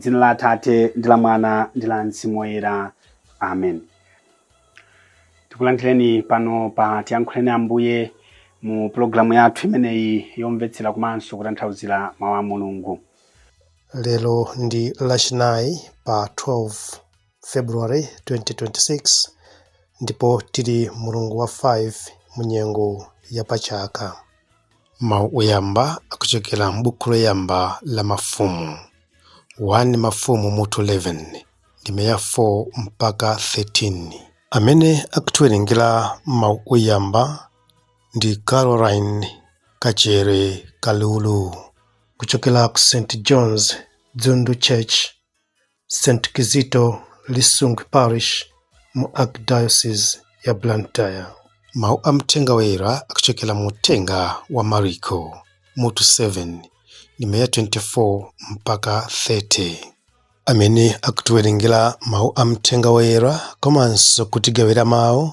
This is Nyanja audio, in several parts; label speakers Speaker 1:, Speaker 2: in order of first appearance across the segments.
Speaker 1: M'dzina la Atate ndi la Mwana ndi la Mzimu Woyera. Amen. Tikulandireni pano pa Tiyankhuleni Ambuye mu pulogalamu yathu imeneyi yomvetsera komanso kutanthauzira mawu a Mulungu.
Speaker 2: Lero ndi Lachinayi pa 12 February 2026 ndipo tili mulungu wa 5 mu nyengo ya pachaka. Mawu oyamba akuchokera m'buku loyamba la Mafumu, 1 Mafumu mutu 11 ndime ya 4 mpaka 13. Amene akutiwerengera mawu oyamba ndi Caroline Kachere Kalulu kuchokera ku St John's Dzundu Church, St Kizito Lisungwi Parish mu Archdiocese ya Blantyre. Mawu a Mthenga Woyera akuchokera mu Uthenga wa Mariko mutu 7 ndime ya 24 mpaka 30. Amene akutiwerengera mawu a Mthenga Woyera komanso kutigawira mawu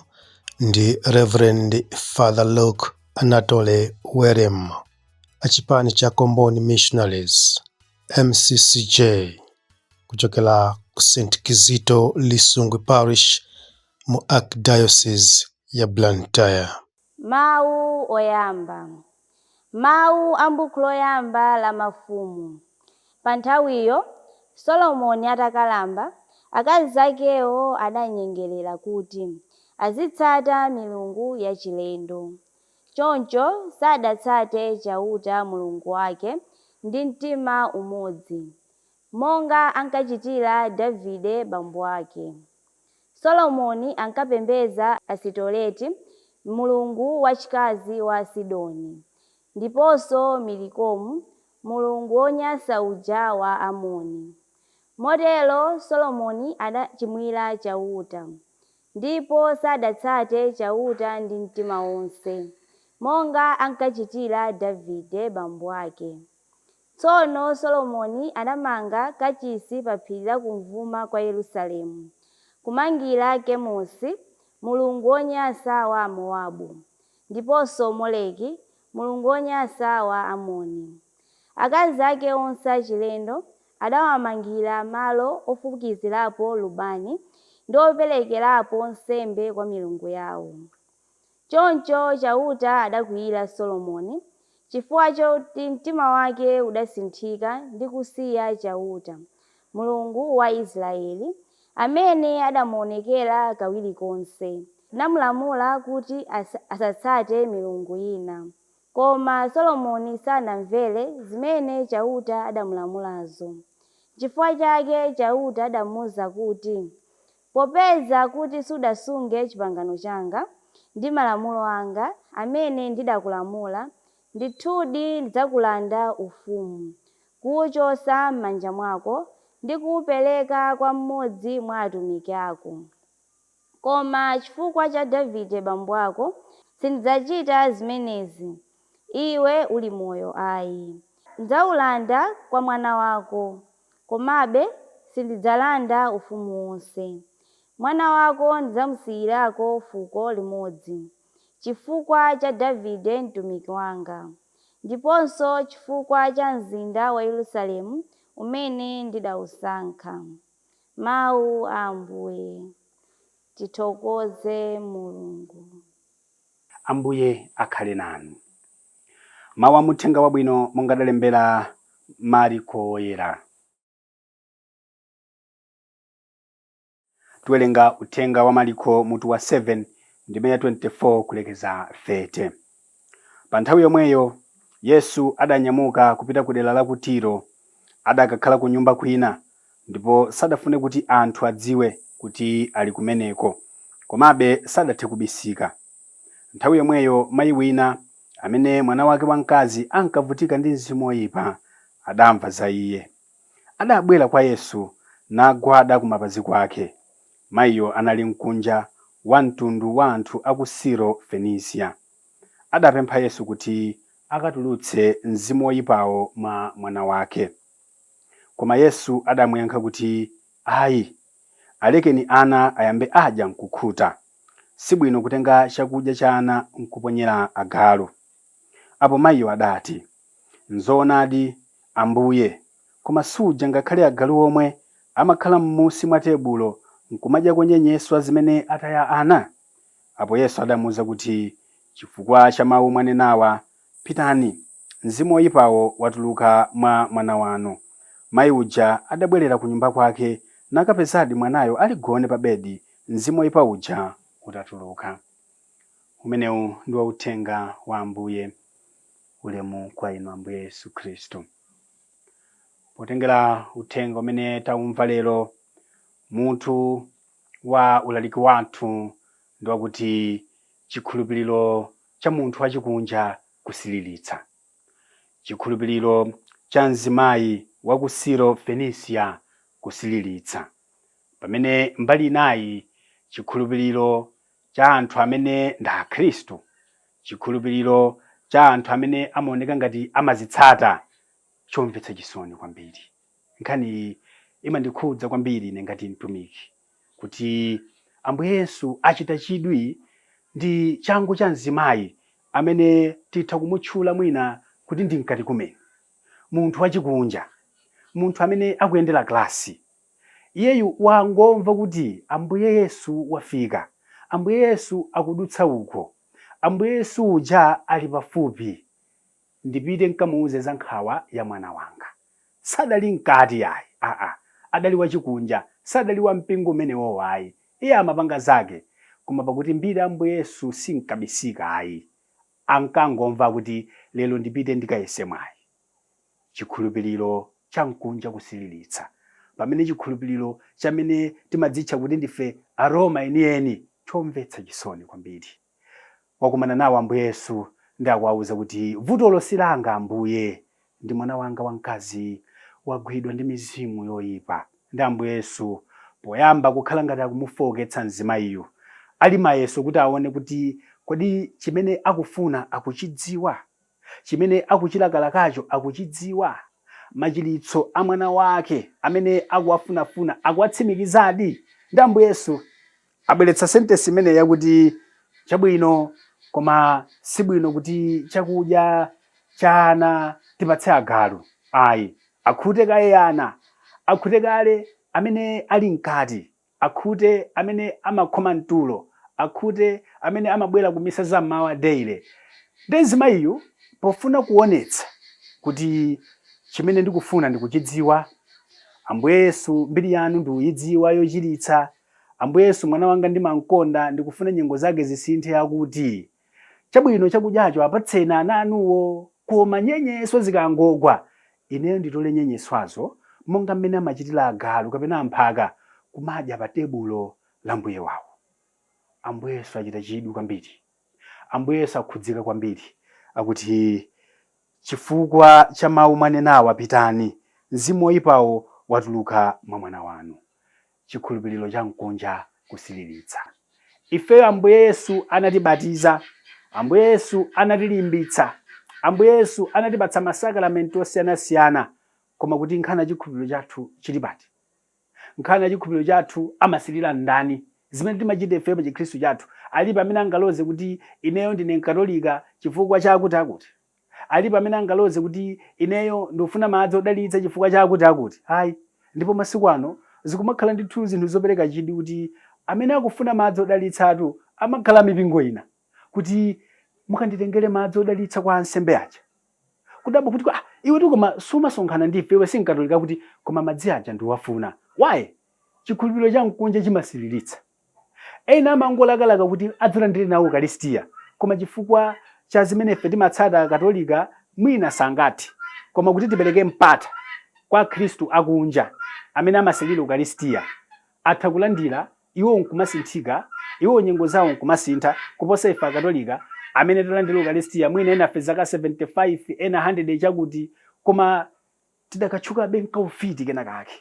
Speaker 2: ndi Reverend Father Luke Anatole Werem achipani cha Comboni Missionaries MCCJ kuchokera ku St Kizito Lisungwi Parish mu Archdiocese ya Blantyre.
Speaker 3: Mawu oyamba. Mawu a m'buku loyamba la Mafumu. Pa nthawiyo, Solomoni atakalamba, akazi akewo adamnyengerera kuti azitsata milungu yachilendo. Choncho sadatsate Chauta Mulungu wake ndi mtima umodzi, monga ankachitira Davide bambo ake. Solomoni ankapembedza Asitoreti, mulungu wachikazi wa Asidoni, ndiponso Milikomu, mulungu wonyansa uja wa Aamoni. Motero Solomoni adachimwira Chauta. Ndipo sadatsate Chauta ndi mtima wonse, monga ankachitira Davide bambo ake. Tsono Solomoni adamanga kachisi pa phiri la kumvuma kwa Yerusalemu, kumangira Kemosi, mulungu wonyansa wa Amowabu, ndiponso Moleki, mulungu wonyansa wa Aamoni. Akazi ake onse achilendo Adawamangira malo ofukizirapo lubani ndi operekerapo nsembe kwa milungu yao. Choncho Chauta adakwiyira Solomoni, chifukwa choti mtima wake udasinthika ndi kusiya Chauta, Mulungu wa Israele, amene adamuwonekera kawiri konse, namulamula kuti asatsate milungu ina. Koma Solomoni sanamvere zimene Chauta adamulamulazo. Nchifukwa chake Chauta adamuuza kuti, Popeza kuti sudasunge chipangano changa ndi malamulo anga amene ndidakulamula, ndithudi ndidzakulanda ufumu, kuuchotsa m'manja mwako ndi kuupereka kwa mmodzi mwa atumiki ako. Koma chifukwa cha Davide bambo ako, sindidzachita zimenezi iwe uli moyo ayi. Ndidzaulanda kwa mwana wako, komabe sindidzalanda ufumu wonse. Mwana wako ndidzamusiyirako fuko limodzi, chifukwa cha Davide mtumiki wanga, ndiponso chifukwa cha mzinda wa Yerusalemu umene ndidausankha. Mawu a Ambuye. Tithokoze Mulungu.
Speaker 1: Ambuye akhale nanu. Mawu a Muthenga Wabwino monga adalembera Mariko Woyera. Tiwerenga uthenga wa Mariko mutu wa 7 ndime ya 24 kulekeza 30. Pa nthawi yomweyo Yesu adanyamuka kupita ku dera la ku Tiro. Adakakhala ku nyumba kwina ndipo sadafune kuti anthu adziwe kuti ali kumeneko. Komabe sadathe kubisika. Nthawi yomweyo mai wina amene mwana wake wamkazi ankavutika ndi mzimu woipa, adamva za Iye. Adabwera kwa Yesu nagwada kumapazi kwake. Maiyo anali mkunja wa mtundu wa anthu a ku Siro-Fenisiya. Adapempha Yesu kuti akatulutse mzimu woipawo mwa mwana wake. Koma Yesu adamuyankha kuti, Ayi, alekeni ana ayambe adya nkukhuta. Si bwino kutenga chakudya cha ana nkuponyera agalu. Apo maiyo adati, Nzoonadi, Ambuye, Koma suja ngakhale agalu omwe amakhala m'munsi mwa tebulo nkumadyako nyenyeswa zimene ataya ana? Apo Yesu adamuuza kuti, Chifukwa cha mau mwanenawa, pitani, mzimu woipawo watuluka mwa mwana wanu. Mai uja adabwerera kunyumba kwake, nakapezadi mwanayo ali gone pa bedi, mzimu woipa uja utatuluka. Umenewu ndiwo uthenga wa Ambuye. Ulemu kwa inu Ambuye Yesu Khristu. Potengera uthenga umene taumva lero, mutu wa ulaliki wathu ndi wakuti chikhulupiriro cha munthu wachikunja kusililitsa. Chikhulupiriro cha mzimayi wa ku Siro Fenisia kusililitsa. Pamene mbali inayi chikhulupiriro cha anthu amene ndi Akhristu, chikhulupiriro cha anthu amene amaoneka ngati amazitsata, chomvetsa chisoni kwambiri. Nkhaniyi imandikhudza kwambiri ine ngati mtumiki kuti Ambuye Yesu achita chidwi ndi changu cha mzimayi amene titha kumutchula mwina kuti ndi mkatikumeni, munthu wachikunja, munthu amene akuyendera klasi. Iyeyu wangomva kuti Ambuye Yesu wafika, Ambuye Yesu akudutsa uko, Ambuye Yesu uja ali pafupi, ndipite nkamuuze za nkhawa ya mwana wanga. Sadali mkati ayi, aa, adali wachikunja, sadali wa mpingo umenewowo ayi. Iye amapanga zake, koma pakuti mbiri ya Ambuye Yesu sinkabisika ayi, ankangomva kuti lero ndipite ndikayese mwayi. Chikhulupiriro cha mkunja kusililitsa, pamene chikhulupiriro cha amene timadzitcha kuti ndife Aroma enieni chomvetsa chisoni kwambiri. Wakumana nawo Ambuye Yesu ndi akuwauza kuti vutolo si langa Ambuye, ndi mwana wanga wamkazi wagwidwa ndi mizimu yoipa. Ndi Ambuye Yesu poyamba kukhala ngati akumufooketsa mzimayiyu, ali mayeso kuti aone kuti kodi chimene akufuna akuchidziwa? Chimene akuchilakalakacho akuchidziwa? Machiritso a mwana wake amene akuwafunafuna akuwatsimikizadi? Ndi Ambuye Yesu abweretsa sentence imeneyi yakuti chabwino koma sibwino kuti chakudya cha ana tipatse agalu ayi akhute kaye ana akhute kale amene ali mkati akhute amene amakhoma mtulo akhute amene amabwera kumisa zam'mawa daily ndi mzimayiyu pofuna kuonetsa kuti chimene ndikufuna ndikuchidziwa Ambuye Yesu mbiri yanu ndikuyidziwa yochiritsa Ambuye Yesu mwana wanga ndimamkonda ndikufuna nyengo zake zisinthe akuti chabwino chakudyacho apatseni ana anuwo koma nyenyeswa zikangogwa ineyo nditole nyenyeswazo monga mmene amachitira agalu kapena amphaka kumadya pa tebulo la mbuye wawo. Ambuye Yesu achita chidwi kwambiri. Ambuye Yesu akhudzika kwambiri akuti chifukwa cha mawu mwanenawa pitani mzimu woipawo watuluka mwa mwana wanu. Chikhulupiriro cha mkunja kusililitsa. Ifeyo Ambuye Yesu anatibatiza, Ambuye Yesu anatilimbitsa, Ambuye Yesu anatipatsa masakalamenti osiyanasiyana, koma kuti nkhani ya chikhulupiriro chathu chili pati? Nkhani ya chikhulupiriro chathu amasilira ndani? Zimene timachita ifeyo pa chikhristu chathu, alipo amene angaloze kuti ineyo ndine mkatolika chifukwa chakuti akuti? Alipo amene angaloze kuti ineyo ndikufuna madzi odalitsa chifukwa chakuti akuti? Ayi. Ndipo masiku ano zikumakhala ndithu zinthu zopereka chidwi kuti amene akufuna madzi odalitsatu amakhala mipingo ina kuti mukanditengere madzi odalitsa kwa ansembe aja. Kudabwa kuti ah, iwe koma sumasonkhana ndife iwe si mkatolika kuti koma madzi aja ndiwafuna. Why? Chikhulupiriro cha mkunja chimasililitsa. Ena amangolakalaka kuti adzalandire nawo Ukaristiya, koma chifukwa cha zimene ife timatsata Akatolika mwina sangathe. Koma kuti tipereke mpata kwa Akhristu akunja amene amasilira Ukaristiya, atha kulandira, iwo nkumasinthika, iwo nyengo zawo nkumasintha, kuposa ife Akatolika amene talandira Ukaristiya mwina enafe zaka 75, ena 100 chakuti, koma tidakatchukabe nkaufiti kenakake.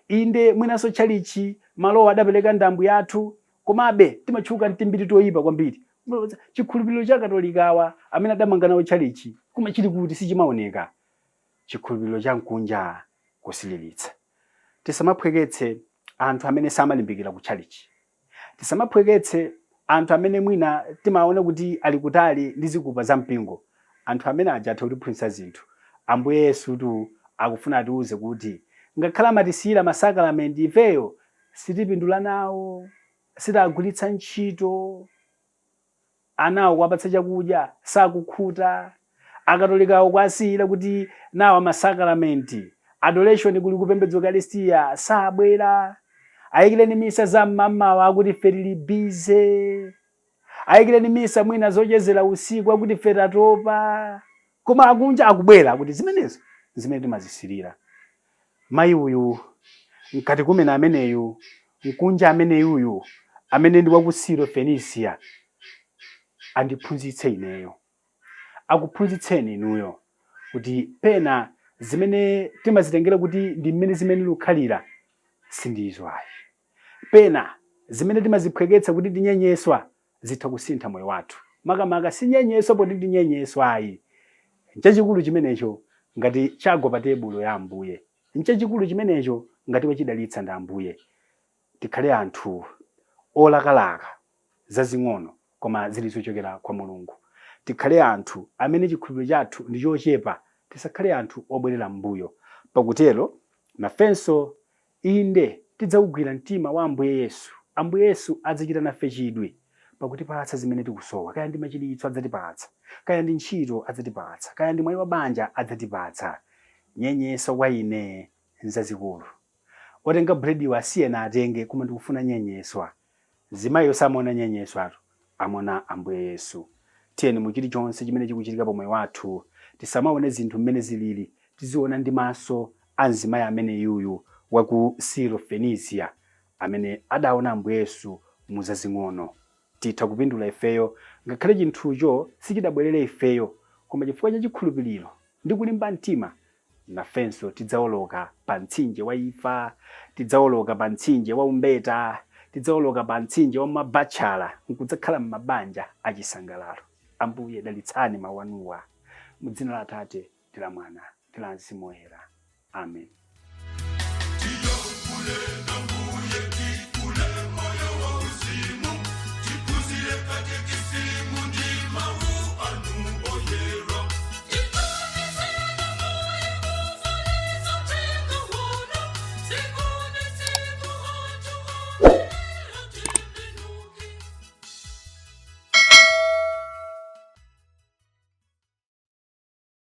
Speaker 1: Inde, mwinanso tchalitchi, malowa adapereka ndi ambuye athu, komabe timatchuka ntimbiri toyipa kwambiri. Chikhulupiriro cha Akatolikawa amene adamanga nawo tchalitchi, koma chili kuti sichimaoneka. Chikhulupiriro cha mkunja kusililitsa. Tisamaphweketse anthu amene samalimbikira ku tchalitchi. Tisamaphweketse anthu amene mwina timaona kuti ali kutali ndi zikupa za mpingo. Anthu amene aja atha kutiphunzitsa zinthu. Ambuye Yesutu Akufuna atiuze kuti ngakhale amatisiyira masakalamenti, ifeyo sitipindula nawo, sitagwiritsa ntchito. Anawo kuwapatsa chakudya sakukhuta, Akatolikawo kuwasiyira kuti nawo masakalamenti, adoration kuli kupembedza Ukaristiya, sabwera. Ayikireni misa za mmamawa, akuti ife tili busy. Ayikireni misa mwina zochezera usiku, akuti ife tatopa. Koma akunja akubwera, akuti zimenezo zimene timazisirira. Mayi uyu mkati kumene ameneyu mkunja ameneyuyu amene ndi waku Siro Fenisia andiphunzitse ineyo, akuphunzitseni inuyo kuti pena zimene timazitengera kuti ndi mmene zimene lukhalira sindizo ayi. Pena zimene timaziphweketsa kuti tinyenyeswa zitha kusintha moyo wathu. Makamaka si nyenyeswa poti ndi nyenyeswa ayi. Nchachikulu chimenecho ngati chagwa pa tebulo ya Ambuye. Nchachikulu chimenecho ngati wachidalitsa ndi Ambuye. Tikhale anthu olakalaka zazing'ono koma zili zochokera kwa Mulungu. Tikhale anthu amene chikhulupiriro chathu ndi chochepa, tisakhale anthu obwerera m'mbuyo. Pakutero nafenso inde tidzaugwira mtima wa Ambuye Yesu. Ambuye Yesu adzachita nafe chidwi pakutipatsa zimene tikusowa. Kaya ndi machiritso adzatipatsa, kaya ndi ntchito adzatipatsa, kaya ndi mwayi wa banja adzatipatsa. Nyenyeswa kwa ine nzazikulu. Otenga bulediwo asiyeni atenge, koma ndikufuna nyenyeswa. Mzimayiyo samaona nyenyeswatu, amaona Ambuye Yesu. Tiyeni mu chilichonse chimene chikuchitika pa moyo wathu tisamaone zinthu mmene zilili, tiziona ndi maso a mzimayi ameneyuyu wa ku Siro Fenisia amene adaona Ambuye Yesu mu zazing'ono. Titha kupindula ifeyo ngakhale chinthucho sichidabwerere ifeyo, koma chifukwa cha chikhulupiriro ndi kulimba mtima nafenso tidzaoloka pa mtsinje wa imfa, tidzaoloka pa mtsinje wa umbeta, tidzaoloka pa mtsinje wa mabatchala nkudzakhala m'mabanja achisangalalo. Ambuye dalitsani mawu anuwa mu dzina la Atate ndi la Mwana ndi la Mzimu Woyera. Amen.